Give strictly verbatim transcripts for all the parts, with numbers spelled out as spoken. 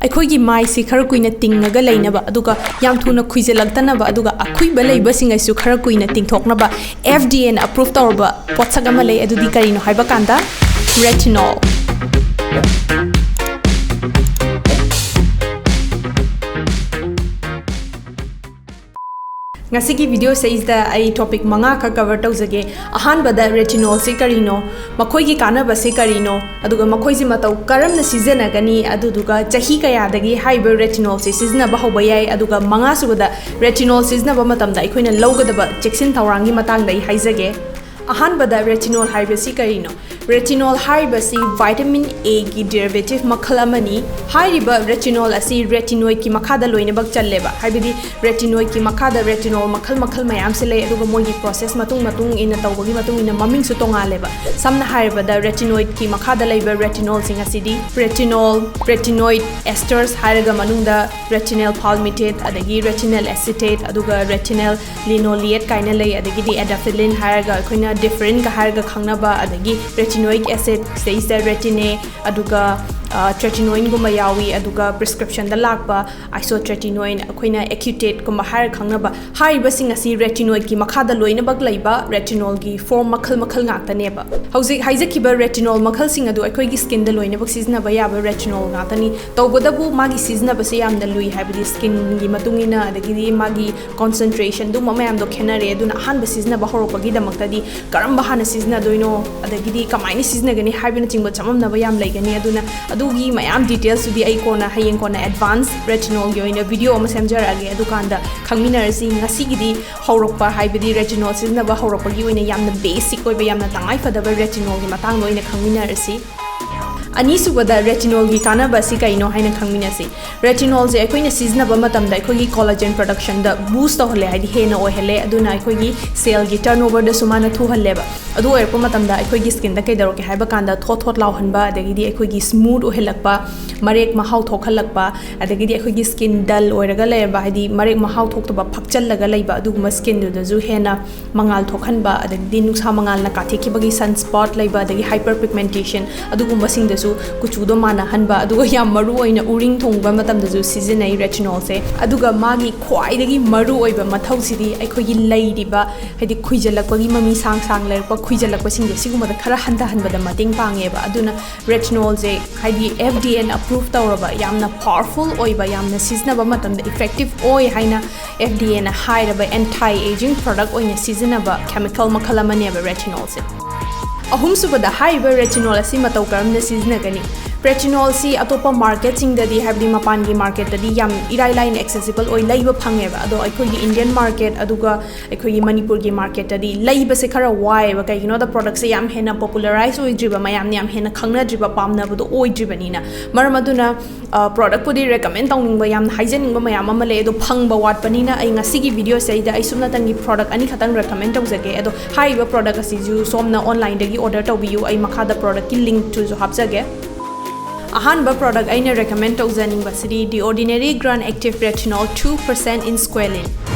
ꯑꯩꯈꯣꯏꯒꯤ ꯃꯥꯏꯁꯤ ꯈꯔ ꯀꯨꯏꯅ ꯇꯤꯡꯉꯒ ꯂꯩꯅꯕ, ꯑꯗꯨꯒ ꯌꯥꯝ ꯊꯨꯅ ꯈꯨꯏꯖꯤꯜꯂꯛꯇꯅꯕ, ꯑꯗꯨꯒ ꯑꯈꯨꯏꯕ ꯂꯩꯕꯁꯤꯡ ꯑꯁꯤꯁꯨ ꯈꯔ ꯀꯨꯏꯅ ꯇꯤꯡꯊꯣꯛꯅꯕ F D Aꯅ approve ꯇꯧꯔꯕ ꯄꯣꯠꯁꯛ ꯑꯃ ꯂꯩ꯫ ꯑꯗꯨꯗꯤ ꯀꯔꯤꯅꯣ ꯍꯥꯏꯕ ꯀꯥꯟꯗ, retinol꯫ ꯉꯁꯤꯒꯤ video ꯁꯤꯗꯩꯁꯤꯗ ꯑꯩ topic ꯃꯉꯥ ꯈꯛ cover ꯇꯧꯖꯒꯦ꯫ ꯑꯍꯥꯟꯕꯗ retinolꯁꯤ ꯀꯔꯤꯅꯣ, ꯃꯈꯣꯏꯒꯤ ꯀꯥꯟꯅꯕꯁꯤ ꯀꯔꯤꯅꯣ, ꯑꯗꯨꯒ ꯃꯈꯣꯏꯁꯤ ꯃꯇꯧ ꯀꯔꯝꯅ ꯁꯤꯖꯤꯟꯅꯒꯅꯤ, ꯑꯗꯨꯗꯨꯒ ꯆꯍꯤ ꯀꯌꯥꯗꯒꯤ ꯍꯥꯏꯔꯤꯕ retinolꯁꯤ ꯁꯤꯖꯤꯟꯅꯕ ꯍꯧꯕ ꯌꯥꯏ, ꯑꯗꯨꯒ ꯃꯉꯥꯁꯨꯕꯗ retinol ꯁꯤꯖꯤꯟꯅꯕ ꯃꯇꯝꯗ ꯑꯩꯈꯣꯏꯅ ꯂꯧꯒꯗꯕ ꯆꯦꯛꯁꯤꯟ ꯊꯧꯔꯥꯡꯒꯤ ꯃꯇꯥꯡꯗ ꯑꯩ ꯍꯥꯏꯖꯒꯦ꯫ ꯑꯍꯥꯟꯕꯗ retinol ꯍꯥꯏꯕꯁꯤ ꯀꯔꯤꯅꯣ? Retinol ꯍꯥꯏꯔꯤꯕꯁꯤ vitamin Aꯒꯤ derivative ꯃꯈꯜ ꯑꯃꯅꯤ꯫ ꯍꯥꯏꯔꯤꯕ retinol ꯑꯁꯤ retinoidꯀꯤ ꯃꯈꯥꯗ ꯂꯣꯏꯅꯃꯛ ꯆꯜꯂꯦꯕ, ꯍꯥꯏꯕꯗꯤ retinoidꯀꯤ ꯃꯈꯥꯗ retinol ꯃꯈꯜ ꯃꯈꯜ ꯃꯌꯥꯝꯁꯦ ꯂꯩ, ꯑꯗꯨꯒ ꯃꯣꯏꯒꯤ process ꯃꯇꯨꯡ ꯃꯇꯨꯡ ꯏꯟꯅ ꯇꯧꯕꯒꯤ ꯃꯇꯨꯡ ꯏꯟꯅ ꯃꯃꯤꯡꯁꯨ ꯇꯣꯉꯥꯜꯂꯦꯕ꯫ ꯁꯝꯅ ꯍꯥꯏꯔꯕꯗ retinoidꯀꯤ ꯃꯈꯥꯗ ꯂꯩꯕ retinolꯁꯤꯡ ꯑꯁꯤꯗꯤ retinol, retinoid esters ꯍꯥꯏꯔꯒ ꯃꯅꯨꯡꯗ retinal palmitate, ꯑꯗꯒꯤ retinal acetate, ꯑꯗꯨꯒ retinal linoleate ꯀꯥꯏꯅ ꯂꯩ, ꯑꯗꯒꯤꯗꯤ adapalene ꯍꯥꯏꯔꯒ ꯑꯩꯈꯣꯏꯅ Deferrin ꯀ ꯍꯥꯏꯔꯒ ꯈꯪꯅꯕ, ꯑꯗꯒꯤ retinoic acid ꯁꯤꯗꯩꯁꯤꯗ retin-A, ꯑꯗꯨꯒ tretinoin ꯒꯨꯝꯕ ꯌꯥꯎꯏ, ꯑꯗꯨꯒ prescription ꯗ ꯂꯥꯛꯄ isotretinoin, ꯑꯩꯈꯣꯏꯅ Accutate ꯀꯨꯝꯕ ꯍꯥꯏꯔꯒ ꯈꯪꯅꯕ꯫ ꯍꯥꯏꯔꯤꯕꯁꯤꯡ ꯑꯁꯤ retinoidꯀꯤ ꯃꯈꯥꯗ ꯂꯣꯏꯅꯃꯛ ꯂꯩꯕ retinolꯒꯤ form ꯃꯈꯜ ꯃꯈꯜ ꯉꯥꯛꯇꯅꯦꯕ꯫ ꯍꯧꯖꯤꯛ ꯍꯥꯏꯖꯈꯤꯕ retinol ꯃꯈꯜꯁꯤꯡ ꯑꯗꯨ ꯑꯩꯈꯣꯏꯒꯤ skin ꯗ ꯂꯣꯏꯅꯃꯛ ꯁꯤꯖꯤꯟꯅꯕ ꯌꯥꯕ retinol ꯉꯥꯛꯇꯅꯤ꯫ ꯇꯧꯕꯇꯕꯨ ꯃꯥꯒꯤ ꯁꯤꯖꯤꯟꯅꯕꯁꯦ ꯌꯥꯝꯅ ꯂꯨꯏ, ꯍꯥꯏꯕꯗꯤ skin ꯒꯤ ꯃꯇꯨꯡ ꯏꯟꯅ, ꯑꯗꯒꯤꯗꯤ ꯃꯥꯒꯤ concentration, ꯑꯗꯨꯝꯕ ꯃꯌꯥꯝꯗꯣ ꯈꯦꯠꯅꯔꯦ꯫ ꯑꯗꯨꯅ ꯑꯍꯥꯟꯕ ꯁꯤꯖꯤꯟꯅꯕ ꯍꯧꯔꯛꯄꯒꯤꯗꯃꯛꯇꯗꯤ ꯀꯔꯝꯕ ꯍꯥꯟꯅ ꯁꯤꯖꯤꯟꯅꯗꯣꯏꯅꯣ, ꯑꯗꯒꯤꯗꯤ ꯀꯃꯥꯏꯅ ꯁꯤꯖꯤꯟꯅꯒꯅꯤ ꯍꯥꯏꯕꯅꯆꯤꯡꯕ ꯆꯃꯝꯅꯕ ꯌꯌꯥꯝ ꯂꯩꯒꯅꯤ꯫ ꯑꯗꯨꯅ ꯑꯗꯨꯒꯤ ꯃꯌꯥꯝ details ꯇꯨꯗꯤ ꯑꯩ ꯀꯣꯟꯅ, ꯍꯌꯦꯡ ꯀꯣꯟꯅ advance retinol ꯒꯤ ꯑꯣꯏꯅ video ꯑꯃ ꯁꯦꯝꯖꯔꯛꯑꯒꯦ, ꯑꯗꯨꯀꯥꯟꯗ ꯈꯪꯃꯤꯟꯅꯔꯁꯤ꯫ ꯉꯁꯤꯒꯤꯗꯤ ꯍꯧꯔꯛꯄ, ꯍꯥꯏꯕꯗꯤ retinol ꯁꯤꯖꯤꯟꯅꯕ ꯍꯧꯔꯛꯄꯒꯤ ꯑꯣꯏꯅ ꯌꯥꯝꯅ basic ꯑꯣꯏꯕ, ꯌꯥꯝꯅ ꯇꯉꯥꯏ ꯐꯗꯕ retinol ꯒꯤ ꯃꯇꯥꯡꯗ ꯑꯣꯏꯅ ꯈꯪꯃꯤꯟꯅꯔꯁꯤ꯫ ꯑꯅꯤꯁꯨꯕꯗ retinol ꯒꯤ ꯀꯥꯟꯅꯕ ꯑꯁꯤ ꯀꯩꯅꯣ ꯍꯥꯏꯅ ꯈꯪꯃꯤꯟꯅꯁꯤ꯫ Retinol ꯁꯦ ꯑꯩꯈꯣꯏꯅ ꯁꯤꯖꯤꯟꯅꯕ ꯃꯇꯝꯗ ꯑꯩꯈꯣꯏꯒꯤ collagen production ꯗ boost ꯇꯧꯍꯜꯂꯦ, ꯍꯥꯏꯗꯤ ꯍꯦꯟꯅ ꯑꯣꯏꯍꯜꯂꯦ, ꯑꯗꯨꯅ ꯑꯩꯈꯣꯏꯒꯤ cell ꯒꯤ turnover ꯗꯁꯨ ꯃꯥꯅ ꯊꯨꯍꯜꯂꯦꯕ꯫ ꯑꯗꯨ ꯑꯣꯏꯔꯛꯄ ꯃꯇꯝꯗ ꯑꯩꯈꯣꯏꯒꯤ skin ꯗ ꯀꯩꯗꯧꯔꯛꯀꯦ ꯍꯥꯏꯕ ꯀꯥꯟꯗ ꯊꯣꯠ ꯊꯣꯠ ꯂꯥꯎꯍꯟꯕ, ꯑꯗꯒꯤꯗꯤ ꯑꯩꯈꯣꯏꯒꯤ smooth ꯑꯣꯏꯍꯜꯂꯛꯄ, ꯃꯔꯦꯛ ꯃꯍꯥꯎ ꯊꯣꯛꯍꯜꯂꯛꯄ, ꯑꯗꯒꯤꯗꯤ ꯑꯩꯈꯣꯏꯒꯤ skin dull ꯑꯣꯏꯔꯒ ꯂꯩꯔꯕ, ꯍꯥꯏꯗꯤ ꯃꯔꯦꯛ ꯃꯍꯥꯎ ꯊꯣꯛꯇꯕ, ꯐꯛꯆꯜꯂꯒ ꯂꯩꯕ ꯑꯗꯨꯒꯨꯝꯕ skin ꯗꯨꯗꯁꯨ ꯍꯦꯟꯅ ꯃꯉꯥꯜ ꯊꯣꯛꯍꯟꯕ, ꯑꯗꯒꯤꯗꯤ ꯅꯨꯡꯁꯥ ꯃꯉꯥꯜꯅ ꯀꯥꯊꯦꯛꯈꯤꯕꯒꯤ sun spot ꯂꯩꯕ, ꯑꯗꯒꯤ hyperpigmentation ꯑꯗꯨꯒꯨꯝꯕꯁꯤꯡꯗꯁꯨ ꯀꯨꯆꯨꯗꯣ ꯃꯥꯟꯅꯍꯟꯕ, ꯑꯗꯨꯒ ꯌꯥꯝ ꯃꯔꯨ ꯑꯣꯏꯅ ꯎꯔꯤꯡ ꯊꯨꯡꯕ ꯃꯇꯝꯗꯁꯨ ꯁꯤꯖꯤꯟꯅꯩ ꯔꯦꯇꯤꯅꯣꯜꯁꯦ꯫ ꯑꯗꯨꯒ ꯃꯥꯒꯤ ꯈ꯭ꯋꯥꯏꯗꯒꯤ ꯃꯔꯨ ꯑꯣꯏꯕ ꯃꯊꯧꯁꯤꯗꯤ ꯑꯩꯈꯣꯏꯒꯤ ꯂꯩꯔꯤꯕ, ꯍꯥꯏꯗꯤ ꯈꯨꯏꯖꯜꯂꯛꯄꯒꯤ ꯃꯃꯤ ꯁꯥꯡ ꯁꯥꯡ ꯂꯩꯔꯛꯄ, ꯈꯨꯏꯖꯜꯂꯛꯄꯁꯤꯡꯁꯦ ꯁꯤꯒꯨꯝꯕꯗ ꯈꯔ ꯍꯟꯊꯍꯟꯕꯗ ꯃꯇꯦꯡ ꯄꯥꯡꯉꯦꯕ꯫ ꯑꯗꯨꯅ ꯔꯦꯇꯤꯅꯣꯜꯁꯦ ꯍꯥꯏꯗꯤ F D Aꯅ approve ꯇꯧꯔꯕ, ꯌꯥꯝꯅ powerful ꯑꯣꯏꯕ, ꯌꯥꯝꯅ ꯁꯤꯖꯤꯟꯅꯕ ꯃꯇꯝꯗ effective ꯑꯣꯏ ꯍꯥꯏꯅ F D Aꯅ ꯍꯥꯏꯔꯕ anti aging product ꯑꯣꯏꯅ ꯁꯤꯖꯤꯟꯅꯕ chemical ꯃꯈꯜ ꯑꯃꯅꯦꯕ ꯔꯦꯇꯤꯅꯣꯜꯁꯦ꯫ ꯑꯍꯨꯝꯁꯨꯕꯗ, ꯍꯥꯏꯔꯤꯕ ꯔꯦꯇꯤꯅꯣꯜ ꯑꯁꯤ ꯃꯇꯧ ꯀꯔꯝꯅ ꯁꯤꯖꯤꯟꯅꯒꯅꯤ? ꯔꯦꯇꯤꯅꯣꯜꯁꯤ ꯑꯇꯣꯞꯄ ꯃꯥꯔꯀꯦꯠꯁꯤꯡꯗꯗꯤ, ꯍꯥꯏꯕꯗꯤ ꯃꯄꯥꯟꯒꯤ ꯃꯥꯔꯀꯦꯠꯇꯗꯤ ꯌꯥꯝ ꯏꯔꯥꯏ ꯂꯥꯏꯅ accessible ꯑꯣꯏ, ꯂꯩꯕ ꯐꯪꯉꯦꯕ꯫ ꯑꯗꯣ ꯑꯩꯈꯣꯏꯒꯤ Indian market ꯑꯗꯨꯒ ꯑꯩꯈꯣꯏꯒꯤ ꯃꯅꯤꯄꯨꯔꯒꯤ ꯃꯥꯔꯀꯦꯠꯇꯗꯤ ꯂꯩꯕꯁꯦ ꯈꯔ ꯋꯥꯏꯑꯦꯕ꯫ ꯀꯩꯒꯤꯅꯣꯗ, ꯄ꯭ꯔꯣꯗꯛꯁꯦ ꯌꯥꯝ ꯍꯦꯟꯅ popularize ꯑꯣꯏꯗ꯭ꯔꯤꯕ, ꯃꯌꯥꯝꯅ ꯌꯥꯝ ꯍꯦꯟꯅ ꯈꯪꯅꯗ꯭ꯔꯤꯕ, ꯄꯥꯝꯅꯕꯗꯣ ꯑꯣꯏꯗ꯭ꯔꯤꯕꯅꯤꯅ꯫ ꯃꯔꯝ ꯑꯗꯨꯅ ꯄ꯭ꯔꯣꯗꯛꯄꯨꯗꯤ recommend ꯇꯧꯅꯤꯡꯕ, ꯌꯥꯝꯅ ꯍꯥꯏꯖꯅꯤꯡꯕ ꯃꯌꯥꯝ ꯑꯃ ꯂꯩ, ꯑꯗꯣ ꯐꯪꯕ ꯋꯥꯠꯄꯅꯤꯅ ꯑꯩ ꯉꯁꯤꯒꯤ ꯚꯤꯗꯤꯑꯣꯁꯤꯗꯩꯗ ꯑꯩ ꯁꯨꯞꯅꯇꯪꯒꯤ ꯄ꯭ꯔꯣꯗꯛ ꯑꯅꯤꯈꯛꯇꯪ recommend ꯇꯧꯖꯒꯦ꯫ ꯑꯗꯣ ꯍꯥꯏꯔꯤꯕ ꯄ꯭ꯔꯣꯗꯛ ꯑꯁꯤꯁꯨ ꯁꯣꯝꯅ ꯑꯣꯟꯂꯥꯏꯟꯗꯒꯤ order ꯇꯧꯕꯤꯌꯨ, ꯑꯩ ꯃꯈꯥꯗ ꯄ꯭ꯔꯣꯗꯛꯀꯤ ꯂꯤꯡꯛꯇꯨꯁꯨ ꯍꯥꯞꯆꯒꯦ꯫ ꯑꯍꯥꯟꯕ ꯄ꯭ꯔꯣꯗꯛ ꯑꯩꯅ recommend ꯇꯧꯖꯅꯤꯡꯕꯁꯤꯗꯤ The Ordinary Grand Active Retinol two percent in Squalene꯫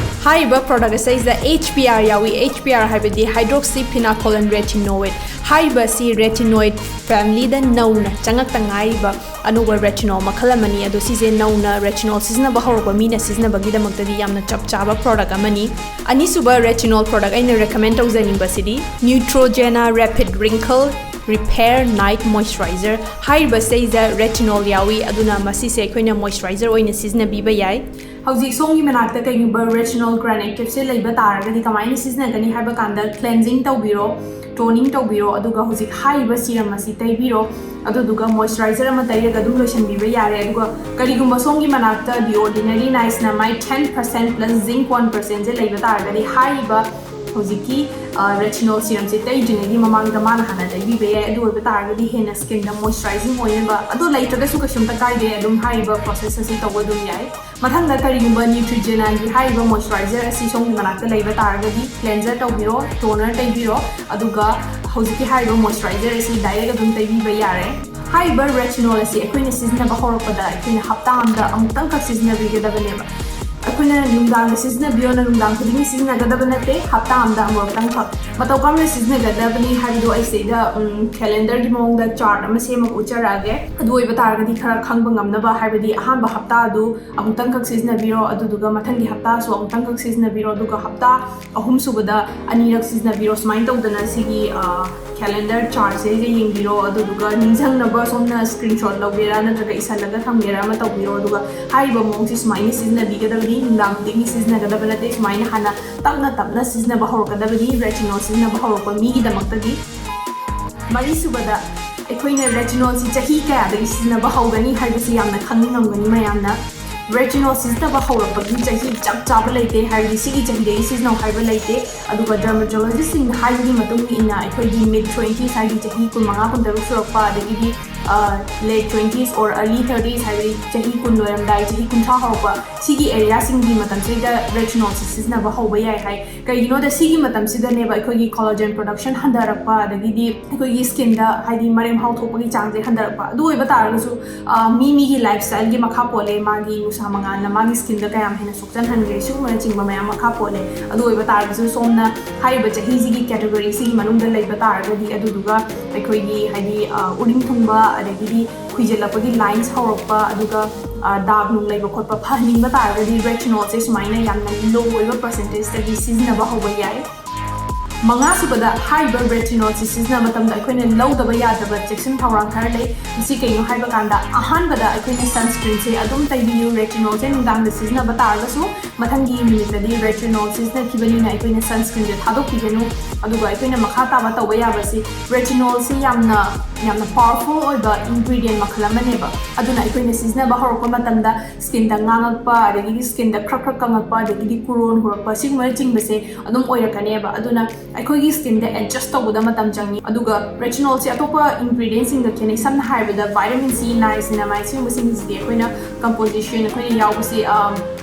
ꯍꯥꯏꯔꯤꯕ ꯄ꯭ꯔꯣꯗꯛ ꯑꯁꯤꯗ H P R ꯌꯥꯎꯏ꯫ H P R ꯍꯥꯏꯕꯗꯤ hydroxyphenacolinretinoate꯫ ꯍꯥꯏꯔꯤꯕ ꯑꯁꯤ retinoid familyꯗ ꯅꯧꯅ ꯆꯪꯉꯛꯇ ꯉꯥꯏꯔꯤꯕ ꯑꯅꯧꯕ ꯔꯦꯇꯤꯅꯣꯜ ꯃꯈꯜ ꯑꯃꯅꯤ꯫ ꯑꯗꯣ ꯁꯤꯁꯦ ꯅꯧꯅ ꯔꯦꯇꯤꯅꯣꯜ ꯁꯤꯖꯤꯟꯅꯕ ꯍꯧꯔꯛꯄ ꯃꯤꯅ ꯁꯤꯖꯤꯟꯅꯕꯒꯤꯗꯃꯛꯇꯗꯤ ꯌꯥꯝꯅ ꯆꯞ ꯆꯥꯕ ꯄ꯭ꯔꯣꯗꯛ ꯑꯃꯅꯤ꯫ ꯑꯅꯤꯁꯨꯕ ꯔꯦꯇꯤꯅꯣꯜ ꯄ꯭ꯔꯣꯗꯛ ꯑꯩꯅ recommend ꯇꯧꯖꯅꯤꯡꯕꯁꯤꯗꯤ Neutrogena Rapid Wrinkle Repair Night Moisturizer꯫ ꯍꯥꯏꯔꯤꯕ ꯁꯤꯗꯩꯁꯤꯗ ꯔꯦꯇꯤꯅꯣꯜ ꯌꯥꯎꯏ, ꯑꯗꯨꯅ ꯃꯁꯤꯁꯦ ꯑꯩꯈꯣꯏꯅ moisturizer ꯑꯣꯏꯅ ꯁꯤꯖꯤꯟꯅꯕꯤꯕ ꯌꯥꯏ꯫ ꯍꯧꯖꯤꯛ ꯁꯣꯝꯒꯤ ꯃꯅꯥꯛꯇ ꯀꯩꯒꯨꯝꯕ ꯔꯦꯇꯤꯅꯣꯜ ꯒ꯭ꯔꯥꯟ ꯑꯦꯛꯇꯤꯞꯁꯦ ꯂꯩꯕ ꯇꯥꯔꯒꯗꯤ ꯀꯃꯥꯏꯅ ꯁꯤꯖꯤꯟꯅꯒꯅꯤ ꯍꯥꯏꯕ ꯀꯥꯟꯗ, cleansing ꯇꯧꯕꯤꯔꯣ, toning ꯇꯧꯕꯤꯔꯣ, ꯑꯗꯨꯒ ꯍꯧꯖꯤꯛ ꯍꯥꯏꯔꯤꯕ serum ꯑꯁꯤ ꯇꯩꯕꯤꯔꯣ꯫ ꯑꯗꯨꯗꯨꯒ moisturizer ꯑꯃ ꯇꯩꯔꯒ ꯑꯗꯨꯝ ꯂꯣꯏꯁꯤꯟꯕꯤꯕ ꯌꯥꯔꯦ꯫ ꯑꯗꯨꯒ ꯀꯔꯤꯒꯨꯝꯕ ꯁꯣꯝꯒꯤ ꯃꯅꯥꯛꯇ The Ordinary Nicesꯅ My ten percent plus Zinc one percentꯁꯦ ꯂꯩꯕ ꯇꯥꯔꯒꯗꯤ, ꯍꯥꯏꯔꯤꯕ ꯍꯧꯖꯤꯛꯀꯤ ꯔꯦꯇꯤꯅꯣꯜ ꯁꯤꯔꯝꯁꯦ ꯇꯩꯗ꯭ꯔꯤꯉꯩꯒꯤ ꯃꯃꯥꯡꯗ ꯃꯥꯅ ꯍꯥꯟꯅ ꯇꯩꯕꯤꯕ ꯌꯥꯏ꯫ ꯑꯗꯨ ꯑꯣꯏꯕ ꯇꯥꯔꯒꯗꯤ ꯍꯦꯟꯅ skinꯗ moisturizing ꯑꯣꯏꯅꯕ꯫ ꯑꯗꯨ ꯂꯩꯇ꯭ꯔꯒꯁꯨ ꯀꯩꯁꯨꯝꯇ ꯀꯥꯏꯗꯦ, ꯑꯗꯨꯝ ꯍꯥꯏꯔꯤꯕ process ꯑꯁꯤ ꯇꯧꯕ ꯑꯗꯨꯝ ꯌꯥꯏ꯫ ꯃꯊꯪꯗ, ꯀꯔꯤꯒꯨꯝꯕ Neutrogenaꯒꯤ ꯍꯥꯏꯔꯤꯕ moisturizer ꯑꯁꯤ ꯁꯣꯝꯒꯤ ꯃꯅꯥꯛꯇ ꯂꯩꯕ ꯇꯥꯔꯒꯗꯤ, cleanser ꯇꯧꯕꯤꯔꯣ, toner ꯇꯩꯕꯤꯔꯣ, ꯑꯗꯨꯒ ꯍꯧꯖꯤꯛꯀꯤ ꯍꯥꯏꯔꯤꯕ moisturizer ꯑꯁꯤ direct ꯑꯗꯨꯝ ꯇꯩꯕꯤꯕ ꯌꯥꯔꯦ꯫ ꯍꯥꯏꯔꯤꯕ ꯔꯦꯇꯤꯅꯣꯜ ꯑꯁꯤ ꯑꯩꯈꯣꯏꯅ ꯁꯤꯖꯤꯟꯅꯕ ꯍꯧꯔꯛꯄꯗ ꯑꯩꯈꯣꯏꯅ ꯍꯞꯇꯥ ꯑꯃꯗ ꯑꯃꯨꯛꯇꯪꯈꯛ ꯁꯤꯖꯤꯟꯅꯕꯤꯒꯗꯕꯅꯦꯕ꯫ ꯑꯩꯈꯣꯏꯅ ꯅꯨꯡꯗꯥꯡꯗ ꯁꯤꯖꯤꯟꯅꯕꯤꯌꯣꯅ ꯅꯨꯡꯗꯥꯡ ꯈꯨꯗꯤꯡꯒꯤ ꯁꯤꯖꯤꯟꯅꯒꯗꯕ ꯅꯠꯇꯦ, ꯍꯞꯇꯥ ꯑꯃꯗ ꯑꯃꯨꯔꯛꯇꯪꯈꯛ꯫ ꯃꯇꯧ ꯀꯔꯝꯅ ꯁꯤꯖꯤꯟꯅꯒꯗꯕꯅꯤ ꯍꯥꯏꯕꯗꯣ ꯑꯩ ꯁꯤꯗꯩꯗ ꯀꯦꯂꯦꯟꯗꯔꯒꯤ ꯃꯑꯣꯡꯗ ꯆꯥꯔꯠ ꯑꯃ ꯁꯦꯝꯃꯒ ꯎꯠꯆꯔꯛꯑꯒꯦ꯫ ꯑꯗꯨ ꯑꯣꯏꯕ ꯇꯥꯔꯒꯗꯤ ꯈꯔ ꯈꯪꯕ ꯉꯝꯅꯕ, ꯍꯥꯏꯕꯗꯤ ꯑꯍꯥꯟꯕ ꯍꯞꯇꯥꯗꯨ ꯑꯃꯨꯛꯇꯪꯈꯛ ꯁꯤꯖꯤꯟꯅꯕꯤꯔꯣ, ꯑꯗꯨꯗꯨꯒ ꯃꯊꯪꯒꯤ ꯍꯞꯇꯥꯁꯨ ꯑꯃꯨꯛꯇꯪꯈꯛ ꯁꯤꯖꯤꯟꯅꯕꯤꯔꯣ, ꯑꯗꯨꯒ ꯍꯞꯇꯥ ꯑꯍꯨꯝ ꯁꯨꯕꯗ ꯑꯅꯤꯔꯛ ꯁꯤꯖꯤꯟꯅꯕꯤꯔꯣ꯫ ꯁꯨꯃꯥꯏꯅ ꯇꯧꯗꯅ ꯁꯤꯒꯤ ꯀꯦꯂꯦꯟꯗꯔ ꯆꯥꯔꯠꯁꯦ ꯌꯦꯡꯕꯤꯔꯣ, ꯑꯗꯨꯗꯨꯒ ꯅꯤꯡꯁꯤꯡꯅꯕ ꯁꯣꯝꯅ ꯁ꯭ꯀ꯭ꯔꯤꯟ ꯁꯣꯠ ꯂꯧꯒꯦꯔꯥ ꯅꯠꯇ꯭ꯔꯒ ꯏꯁꯜꯂꯒ ꯊꯝꯒꯦꯔꯥ ꯑꯃ ꯇꯧꯕꯤꯔꯣ꯫ ꯑꯗꯨꯒ ꯍꯥꯏꯔꯤꯕ ꯃꯑꯣꯡꯁꯤ ꯁꯨꯃꯥꯏꯅ ꯁꯤꯖꯤꯟꯅꯕꯤꯒꯗꯕꯅꯤ, ꯅꯨꯡꯗꯥꯡ ꯈꯨꯗꯤꯡꯒꯤ ꯁꯤꯖꯤꯟꯅꯒꯗꯕ ꯅꯠꯇꯦ, ꯁꯨꯃꯥꯏꯅ ꯍꯥꯟꯅ ꯇꯞꯅ ꯇꯞꯅ ꯁꯤꯖꯤꯟꯅꯕ ꯍꯧꯔꯛꯀꯗꯕꯅꯤ ꯔꯦꯇꯤꯅꯣꯜ ꯁꯤꯖꯤꯟꯅꯕ ꯍꯧꯔꯛꯄ ꯃꯤꯒꯤꯗꯃꯛꯇꯗꯤ꯫ ꯃꯔꯤꯁꯨꯕꯗ, ꯑꯩꯈꯣꯏꯅ ꯔꯦꯇꯤꯅꯣꯜꯁꯤ ꯆꯍꯤ ꯀꯌꯥꯗꯒꯤ ꯁꯤꯖꯤꯟꯅꯕ ꯍꯧꯒꯅꯤ ꯍꯥꯏꯕꯁꯤ ꯌꯥꯝꯅ ꯈꯪꯅꯤꯡꯉꯝꯒꯅꯤ ꯃꯌꯥꯝꯅ꯫ ꯔꯦꯇꯤꯅꯣꯜ ꯁꯤꯖꯤꯟꯅꯕ ꯍꯧꯔꯛꯄꯒꯤ ꯆꯍꯤ ꯆꯞ ꯆꯥꯕ ꯂꯩꯇꯦ, ꯍꯥꯏꯕꯗꯤ ꯁꯤꯒꯤ ꯆꯍꯤꯗꯒꯤ ꯁꯤꯖꯤꯟꯅꯧ ꯍꯥꯏꯕ ꯂꯩꯇꯦ꯫ ꯑꯗꯨꯒ ꯗꯔꯃꯥꯇꯣꯂꯣꯖꯤꯁꯁꯤꯡꯅ ꯍꯥꯏꯕꯒꯤ ꯃꯇꯨꯡ ꯏꯟꯅ ꯑꯩꯈꯣꯏꯒꯤ ꯃꯤꯗ ꯇ꯭ꯋꯦꯟꯇꯤꯁ, ꯍꯥꯏꯗꯤ ꯆꯍꯤ ꯀꯨꯟꯃꯉꯥ, ꯀꯨꯟꯇꯔꯨꯛ ꯁꯨꯔꯛꯄ, ꯑꯗꯒꯤꯗꯤ ꯂꯦꯠ ꯇ꯭ꯋꯦꯟꯇꯤꯁ ꯑꯣꯔ ꯑꯔꯂꯤ ꯊꯥꯔꯇꯤꯁ, ꯍꯥꯏꯕꯗꯤ ꯆꯍꯤ ꯀꯨꯟ ꯂꯣꯏꯔꯝꯗꯥꯏ, ꯆꯍꯤ ꯀꯨꯟꯊ꯭ꯔꯥ ꯍꯧꯔꯛꯄ, ꯁꯤꯒꯤ ꯑꯦꯔꯤꯌꯥꯁꯤꯡꯒꯤ ꯃꯇꯝꯁꯤꯗ ꯔꯦꯇꯤꯅꯣꯜꯁꯤ ꯁꯤꯖꯤꯟꯅꯕ ꯍꯧꯕ ꯌꯥꯏ ꯍꯥꯏ꯫ ꯀꯩꯒꯤꯅꯣꯗ ꯁꯤꯒꯤ ꯃꯇꯝꯁꯤꯗꯅꯦꯕ ꯑꯩꯈꯣꯏꯒꯤ ꯀꯣꯂꯥꯖꯦꯟ ꯄ꯭ꯔꯣꯗꯛꯁꯟ ꯍꯟꯊꯔꯛꯄ, ꯑꯗꯒꯤꯗꯤ ꯑꯩꯈꯣꯏꯒꯤ ꯁ꯭ꯀꯤꯟꯗ, ꯍꯥꯏꯗꯤ ꯃꯔꯦꯡ ꯃꯍꯥꯎ ꯊꯣꯛꯄꯒꯤ ꯆꯥꯡꯁꯦ ꯍꯟꯊꯔꯛꯄ꯫ ꯑꯗꯨ ꯑꯣꯏꯕ ꯇꯥꯔꯒꯁꯨ, ꯑ, ꯃꯤ ꯃꯤꯒꯤ ꯂꯥꯏꯐ ꯁ꯭ꯇꯥꯏꯜꯒꯤ ꯃꯈꯥ ꯄꯣꯜꯂꯦ, ꯃꯥꯒꯤ ꯅꯨꯡꯁꯥ ꯃꯉꯥꯜꯅ ꯃꯥꯒꯤ ꯁ꯭ꯀꯤꯟꯗ ꯀꯌꯥꯝ ꯍꯦꯟꯅ ꯁꯣꯛꯆꯟꯍꯟꯒꯦ, ꯁꯤꯒꯨꯝꯕꯅꯆꯤꯡꯕ ꯃꯌꯥꯝ ꯃꯈꯥ ꯄꯣꯜꯂꯦ꯫ ꯑꯗꯨ ꯑꯣꯏꯕ ꯇꯥꯔꯒꯁꯨ ꯁꯣꯝꯅ ꯍꯥꯏꯔꯤꯕ ꯆꯍꯤꯁꯤꯒꯤ ꯀꯦꯇꯦꯒꯣꯔꯤꯁꯤꯒꯤ ꯃꯅꯨꯡꯗ ꯂꯩꯕ ꯇꯥꯔꯒꯗꯤ, ꯑꯗꯨꯗꯨꯒ ꯑꯩꯈꯣꯏꯒꯤ, ꯍꯥꯏꯗꯤ, ꯑ, ꯎꯔꯤꯡ ꯊꯨꯡꯕ, ꯑꯗꯒꯤꯗꯤ ꯈꯨꯏꯖꯤꯜꯂꯛꯄꯒꯤ ꯂꯥꯏꯟꯁ ꯍꯧꯔꯛꯄ, ꯑꯗꯨꯒ, ꯑ, ꯗꯥꯛ ꯅꯨꯡ ꯂꯩꯕ ꯈꯣꯠꯄ ꯐꯍꯟꯅꯤꯡꯕ ꯇꯥꯔꯒꯗꯤ ꯔꯦꯇꯤꯅꯣꯜꯁꯦ ꯁꯨꯃꯥꯏꯅ ꯌꯥꯝꯅ ꯂꯣ ꯑꯣꯏꯕ ꯄꯔꯁꯦꯟꯇꯦꯖꯇꯒꯤ ꯁꯤꯖꯤꯟꯅꯕ ꯍꯧꯕ ꯌꯥꯏ꯫ ꯃꯉꯥꯁꯨꯕꯗ, ꯍꯥꯏꯔꯤꯕ ꯔꯦꯇꯤꯅꯣꯜꯁꯤ ꯁꯤꯖꯤꯟꯅꯕ ꯃꯇꯝꯗ ꯑꯩꯈꯣꯏꯅ ꯂꯧꯗꯕ ꯌꯥꯗꯕ ꯆꯦꯛꯁꯤꯟ ꯊꯧꯔꯥꯡ ꯈꯔ ꯂꯩ꯫ ꯃꯁꯤ ꯀꯩꯅꯣ ꯍꯥꯏꯕ ꯀꯥꯟꯗ, ꯑꯍꯥꯟꯕꯗ ꯑꯩꯈꯣꯏꯅ ꯁꯟꯁꯀ꯭ꯔꯤꯟꯁꯦ ꯑꯗꯨꯝ ꯇꯩꯕꯤꯌꯨ꯫ ꯔꯦꯇꯤꯅꯣꯜꯁꯦ ꯅꯨꯡꯗꯥꯡꯗ ꯁꯤꯖꯤꯟꯅꯕ ꯇꯥꯔꯒꯁꯨ ꯃꯊꯪꯒꯤ ꯅꯨꯃꯤꯠꯇꯗꯤ ꯔꯦꯇꯤꯅꯣꯜ ꯁꯤꯖꯤꯟꯅꯈꯤꯕꯅꯤꯅ ꯑꯩꯈꯣꯏꯅ ꯁꯟꯁꯀ꯭ꯔꯤꯟꯁꯦ ꯊꯥꯗꯣꯛꯄꯤꯒꯅꯨ꯫ ꯑꯗꯨꯒ ꯑꯩꯈꯣꯏꯅ ꯃꯈꯥ ꯇꯥꯕ ꯇꯧꯕ ꯌꯥꯕꯁꯤ, ꯔꯦꯇꯤꯅꯣꯜꯁꯤ ꯌꯥꯝꯅ, ꯌꯥꯝꯅ ꯄꯥꯋꯔꯐꯨꯜ ꯑꯣꯏꯕ ꯏꯟꯒ꯭ꯔꯤꯗꯤꯌꯦꯟ ꯃꯈꯜ ꯑꯃꯅꯦꯕ꯫ ꯑꯗꯨꯅ ꯑꯩꯈꯣꯏꯅ ꯁꯤꯖꯤꯟꯅꯕ ꯍꯧꯔꯛꯄ ꯃꯇꯝꯗ ꯁ꯭ꯀꯤꯟꯗ ꯉꯥꯡꯉꯛꯄ, ꯑꯗꯒꯤꯗꯤ ꯁ꯭ꯀꯤꯟꯗ ꯈ꯭ꯔꯛ ꯈ꯭ꯔꯛ ꯀꯪꯉꯛꯄ, ꯑꯗꯒꯤꯗꯤ ꯀꯨꯔꯣꯟ ꯍꯨꯔꯛꯄ, ꯁꯤꯒꯨꯝꯕꯅꯆꯤꯡꯕꯁꯦ ꯑꯗꯨꯝ ꯑꯣꯏꯔꯛꯀꯅꯦꯕ꯫ ꯑꯗꯨꯅ ꯑꯩꯈꯣꯏꯒꯤ ꯁ꯭ꯀꯤꯟꯗ ꯑꯦꯗꯖꯁ ꯇꯧꯕꯗ ꯃꯇꯝ ꯆꯪꯉꯤ꯫ ꯑꯗꯨꯒ ꯔꯦꯇꯤꯅꯣꯜꯁꯦ ꯑꯇꯣꯞꯄ ꯏꯟꯒ꯭ꯔꯤꯗꯤꯌꯦꯟꯁꯤꯡꯒ ꯈꯦꯠꯅꯩ꯫ ꯁꯝꯅ ꯍꯥꯏꯔꯕꯗ, ꯚꯥꯏꯇꯥꯃꯤꯟ ꯁꯤ, ꯅꯥꯏꯁꯤꯅꯥꯃꯥꯏꯗ, ꯁꯤꯒꯨꯝꯕꯁꯤꯡꯁꯤꯗꯤ ꯑꯩꯈꯣꯏꯅ ꯀꯝꯄꯣꯖꯤꯁꯟ ꯑꯩꯈꯣꯏꯅ ꯌꯥꯎꯕꯁꯦ, ꯑ,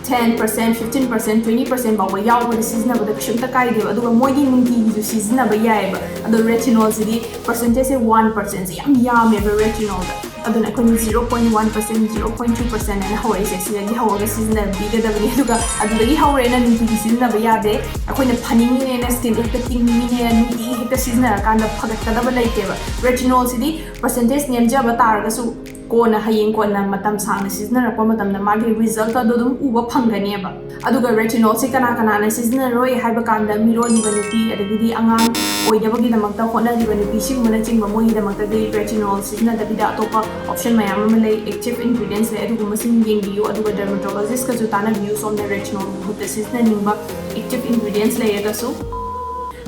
ten percent, fifteen percent, twenty percent ꯐꯥꯎꯕ ꯌꯥꯎꯕꯗ ꯁꯤꯖꯤꯟꯅꯕꯗ ꯀꯩꯁꯨꯝꯇ ꯀꯥꯏꯗꯦꯕ꯫ ꯑꯗꯨꯒ ꯃꯣꯏꯗꯤ ꯅꯨꯡꯇꯤꯒꯤꯁꯨ ꯁꯤꯖꯤꯟꯅꯕ ꯌꯥꯏꯑꯕ꯫ ꯑꯗꯣ ꯔꯦꯇꯤꯅꯣꯜꯁꯤꯗꯤ ꯄꯔꯁꯦꯟꯇꯦꯖꯁꯦ ꯋꯥꯟ ꯄꯔꯁꯦꯟꯁꯦ ꯌꯥꯝ ꯌꯥꯝꯃꯦꯕ ꯔꯦꯇꯤꯅꯣꯜꯗ꯫ ꯑꯗꯨꯅ ꯑꯩꯈꯣꯏꯅ zero point one percent, zero point two percent ꯍꯥꯏꯅ ꯍꯧꯔꯛꯏꯁꯦ, ꯁꯤꯗꯒꯤ ꯍꯧꯔꯒ ꯁꯤꯖꯤꯟꯅꯕꯤꯒꯗꯕꯅꯤ꯫ ꯑꯗꯨꯒ ꯑꯗꯨꯗꯒꯤ ꯍꯧꯔꯦꯅ ꯅꯨꯡꯇꯤꯒꯤ ꯁꯤꯖꯤꯟꯅꯕ ꯌꯥꯗꯦ꯫ ꯑꯩꯈꯣꯏꯅ ꯐꯅꯤꯡꯉꯤꯅꯦꯅ, skin ꯍꯦꯛꯇ ꯇꯤꯡꯅꯤꯡꯉꯤꯅꯦꯅ ꯅꯨꯡꯇꯤꯒꯤ ꯍꯦꯛꯇ ꯁꯤꯖꯤꯟꯅꯔꯀꯥꯟꯗ ꯐꯒꯠꯀꯗꯕ ꯂꯩꯇꯦꯕ꯫ Retinol ꯁꯤꯗꯤ percentage ꯅꯦꯝꯖꯕ ꯇꯥꯔꯒꯁꯨ ꯀꯣꯟꯅ, ꯍꯌꯦꯡ ꯀꯣꯟꯅ ꯃꯇꯝ ꯁꯥꯡꯅ ꯁꯤꯖꯤꯟꯅꯔꯛꯄ ꯃꯇꯝꯗ ꯃꯥꯒꯤ result ꯑꯗꯨ ꯑꯗꯨꯝ ꯎꯕ ꯐꯪꯒꯅꯦꯕ꯫ ꯑꯗꯨꯒ retinol ꯁꯤ ꯀꯅꯥ ꯀꯅꯥꯅ ꯁꯤꯖꯤꯟꯅꯔꯣꯏ ꯍꯥꯏꯕ ꯀꯥꯟꯗ, ꯃꯤꯔꯣꯜꯂꯤꯕ ꯅꯨꯄꯤ, ꯑꯗꯒꯤꯗꯤ ꯑꯉꯥꯡ ꯑꯣꯏꯅꯕꯒꯤꯗꯃꯛꯇ ꯍꯣꯠꯅꯔꯤꯕ ꯅꯨꯄꯤ, ꯁꯤꯒꯨꯝꯕꯅꯆꯤꯡꯕ, ꯃꯣꯏꯒꯤꯗꯃꯛꯇꯗꯤ retinol ꯁꯤꯖꯤꯟꯅꯗꯕꯤꯗ ꯑꯇꯣꯞꯄ option ꯃꯌꯥꯝ ꯑꯃ ꯂꯩ, active ingredients ꯂꯩ, ꯑꯗꯨꯒꯨꯝꯕꯁꯤꯡ ꯌꯦꯡꯕꯤꯌꯨ꯫ ꯑꯗꯨꯒ dermatologist ꯀꯁꯨ ꯇꯥꯟꯅꯕꯤꯌꯨ, ꯁꯣꯝꯅ retinol ꯃꯍꯨꯠꯇ ꯁꯤꯖꯤꯟꯅꯅꯤꯡꯕ active ingredients ꯂꯩꯔꯒꯁꯨ꯫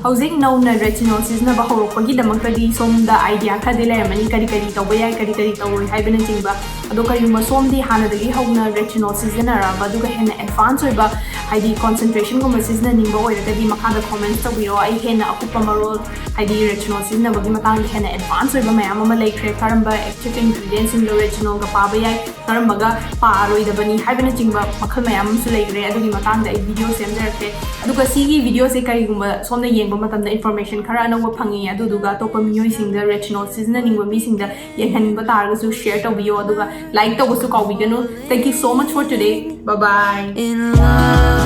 ꯍꯧꯖꯤꯛ ꯅꯧꯅ retinol ꯁꯤꯖꯤꯟꯅꯕ ꯍꯧꯔꯛꯄꯒꯤꯗꯃꯛꯇꯗꯤ ꯁꯣꯝꯗ idea ꯈꯔꯗꯤ ꯂꯩꯔꯝꯃꯅꯤ, ꯀꯔꯤ ꯀꯔꯤ ꯇꯧꯕ ꯌꯥꯏ, ꯀꯔꯤ ꯀꯔꯤ ꯇꯧꯔꯣꯏ ꯍꯥꯏꯕꯅꯆꯤꯡꯕ꯫ ꯑꯗꯣ ꯀꯔꯤꯒꯨꯝꯕ ꯁꯣꯝꯗꯤ ꯍꯥꯟꯅꯗꯒꯤ ꯍꯧꯅ retinol ꯁꯤꯖꯤꯟꯅꯔꯛꯑꯕ, ꯑꯗꯨꯒ ꯍꯦꯟꯅ advance ꯑꯣꯏꯕ, ꯍꯥꯏꯗꯤ concentrationꯒꯨꯝꯕ ꯁꯤꯖꯤꯟꯅꯅꯤꯡꯕ ꯑꯣꯏꯔꯒꯗꯤ, ꯃꯈꯥꯗ comments ꯇꯧꯕꯤꯔꯣ꯫ ꯑꯩ ꯍꯦꯟꯅ ꯑꯀꯨꯞꯄ ꯃꯔꯣꯜ, ꯍꯥꯏꯗꯤ retinol ꯁꯤꯖꯤꯟꯅꯕꯒꯤ ꯃꯇꯥꯡꯗ ꯍꯦꯟꯅ advance ꯑꯣꯏꯕ ꯃꯌꯥꯝ ꯑꯃ ꯂꯩꯈ꯭ꯔꯦ, ꯀꯔꯝꯕ active ingredientsꯁꯤꯡꯗꯣ retinolꯒ ꯄꯥꯕ ꯌꯥꯏ, ꯀꯔꯝꯕꯒ ꯄꯥꯔꯣꯏꯗꯕꯅꯤ ꯍꯥꯏꯕꯅꯆꯤꯡꯕ ꯃꯈꯜ ꯃꯌꯥꯝ ꯑꯃꯁꯨ ꯂꯩꯈ꯭ꯔꯦ꯫ ꯑꯗꯨꯒꯤ ꯃꯇꯥꯡꯗ ꯑꯩ video ꯁꯦꯝꯖꯔꯛꯀꯦ꯫ ꯑꯗꯨꯒ ꯁꯤꯒꯤ videoꯁꯦ ꯀꯔꯤꯒꯨꯝꯕ ꯁꯣꯝꯅ ꯌꯦꯡꯕ ꯃꯇꯝꯗ information ꯈꯔ ꯑꯅꯧꯕ ꯐꯪꯉꯤ, ꯑꯗꯨꯗꯨꯒ ꯑꯇꯣꯞꯄ ꯃꯤꯑꯣꯏꯁꯤꯡꯗ, retinol ꯁꯤꯖꯤꯟꯅꯅꯤꯡꯕ ꯃꯤꯁꯤꯡꯗ ꯌꯦꯡꯍꯟꯅꯤꯡꯕ ꯇꯥꯔꯒꯁꯨ share ꯇꯧꯕꯤꯌꯣ, ꯑꯗꯨꯒ like ꯇꯧꯕꯁꯨ ꯀꯥꯎꯕꯤꯒꯅꯨ꯫ Thank you so much for today. Bye bye. In love.